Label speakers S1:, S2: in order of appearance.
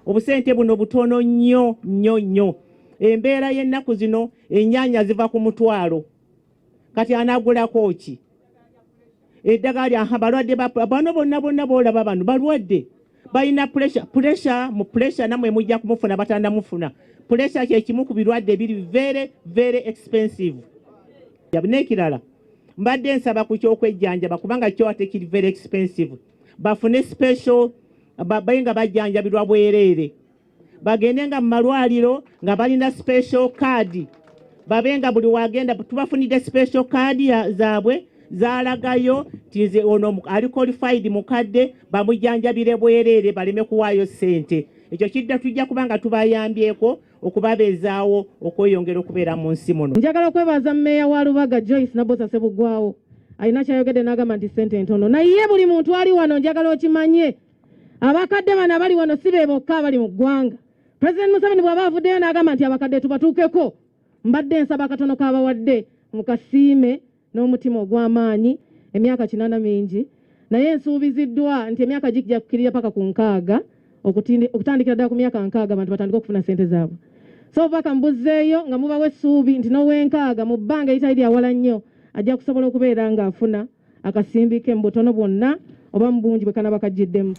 S1: Obusente buno butono nnyo nnyo nnyo. Embeera y'ennaku zino, ennyaanya ziva ku 100. Kati anagulako ki? Eddagala lya balwadde, bano bonna bonna boolaba bano balwadde, balina pressure. Pressure mu pressure namwe mujja kumufuna, batannamufuna. Pressure kyekimu ku birwadde ebiri very very expensive. N'ekirala, mbadde nsaba ku kyokwejjanjaba, kubanga kyo ate kiri very expensive, bafune special, babe nga bajjanjabirwa bwereere, bagende nga mu malwaliro nga balina special card, babe nga buli wagenda tubafunidde special card zaabwe zalagayo nti nze ono ali qualified, mukadde, bamujjanjabire bwereere, baleme kuwaayo ssente. Ekyo kidda tujja kuba nga tubayambyeko okubabeezaawo, okweyongera okubeera mu nsi muno.
S2: Njagala okwebaza mmeeya wa Lubaga, Joyce Nabosa Sebugwawo. Alina kyayogedde n'agamba nti ssente ntono, naye buli muntu ali wano njagala okimanye, abakadde bano abali wano si be bokka abali mu ggwanga. Pulezidenti Museveni bw'aba avuddeyo n'agamba nti abakadde tubatuukeko, mbadde nsaba akatono k'abawadde mukasiime n'omutima ogw'amaanyi. Emyaka 80 mingi, naye nsuubiziddwa nti emyaka gijja kukkirira paka ku 60, okutandikira ddala ku myaka 60 abantu batandike okufuna ssente zaabwe. So obubaka mbuzzeeyo nga mubawa essuubi nti n'ow'enkaaga mu bbanga eritali lyawala nnyo ajja kusobola okubeera ng'afuna akasimbi ke mu butono bwonna oba mu bungi bwe kanaba kajjiddemu.